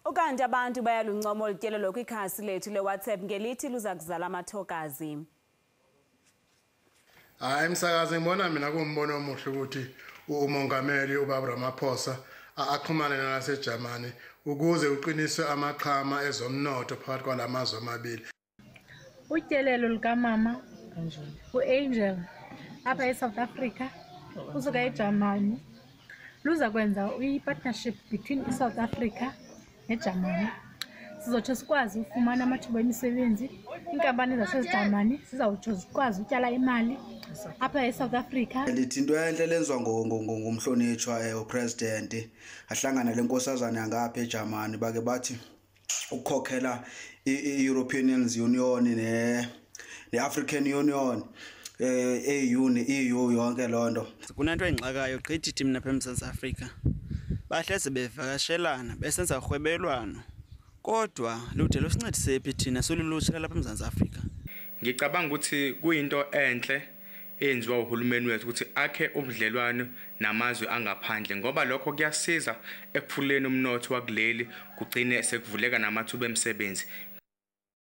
Ukanti abantu bayaluncoma olu tyelelo kwikhasi lethu leWhatsApp ngelithi luza kuzala amathokazi. Hayi msakazi, ngibona mina kuwumbono omuhle ukuthi umongameli ubaba Ramaphosa axhumane nalaseJamani ukuze uqiniswe amaxhama ezomnotho phakathi kwalamazwe amabili. Utyelelo lukamama uAngel apha eSouth Africa usuka eJamani luza kwenza i-partnership between iSouth Africa neJamani. Sizotsho sikwazi ufumana amathuba emisebenzi, iinkampani zaseJamani zizawutsho zikwazi utyala imali apha eSouth Africa. Ndithi into entle lenziwa ngumhlonitshwa upresident ahlangane le nkosazana yangapha eJamani, bake bathi ukukhokhela i-European Union ne-African Union, AU ne-EU yonke loo nto. Kunento engxakayo gqithi thina apha eMzantsi Afrika, bahleze bevakashelana besenza urhwebelwano, kodwa lude lusincedise phi thina silulutsha lalapha eMzantsi Afrika? Ngicabanga ukuthi kuyinto enhle eyenziwa uhulumeni wethu ukuthi akhe ubudlelwano namazwe angaphandle, ngoba lokho kuyasiza ekukhuleni umnotho wakuleli, kugcine sekuvuleka namathuba emisebenzi.